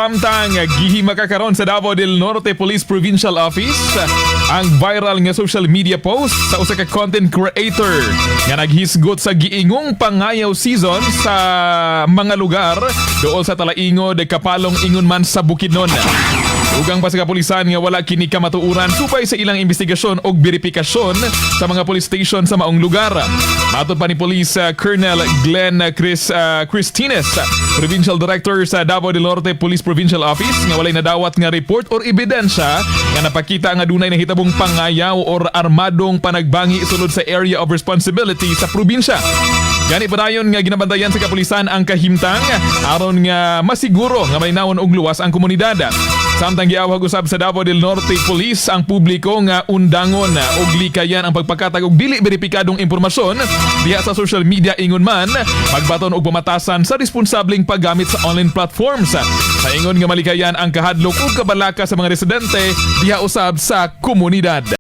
Samtang gihima karon sa Davao del Norte Police Provincial Office ang viral nga social media post sa usa ka content creator nga naghisgot sa giingong pangayaw season sa mga lugar dool sa Talaingod, Kapalong, ingon man sa Bukidnon. Dugang pa sa kapulisan nga wala kini kamatuoran subay sa ilang investigasyon og beripikasyon sa mga police station sa maong lugar. Matod pa ni Police Colonel Glenn Christines, Provincial Director sa Davao del Norte Police Provincial Office, nga walay nadawat nga report or ebidensya nga napakita nga dunay nahitabong pangayaw or armadong panagbangi sulod sa area of responsibility sa probinsya. Gani padayon nga ginabantayan sa kapulisan ang kahimtang aron nga masiguro nga malinawon og luwas ang komunidad. Samtang giawhag usab sa Davao del Norte Police ang publiko nga undangon og likayan ang pagpakatag og dili beripikadong impormasyon diha sa social media, ingon man magbaton og pamatasan sa responsableng paggamit sa online platforms sa ingon nga malikayan ang kahadlok ug kabalaka sa mga residente diha usab sa komunidad.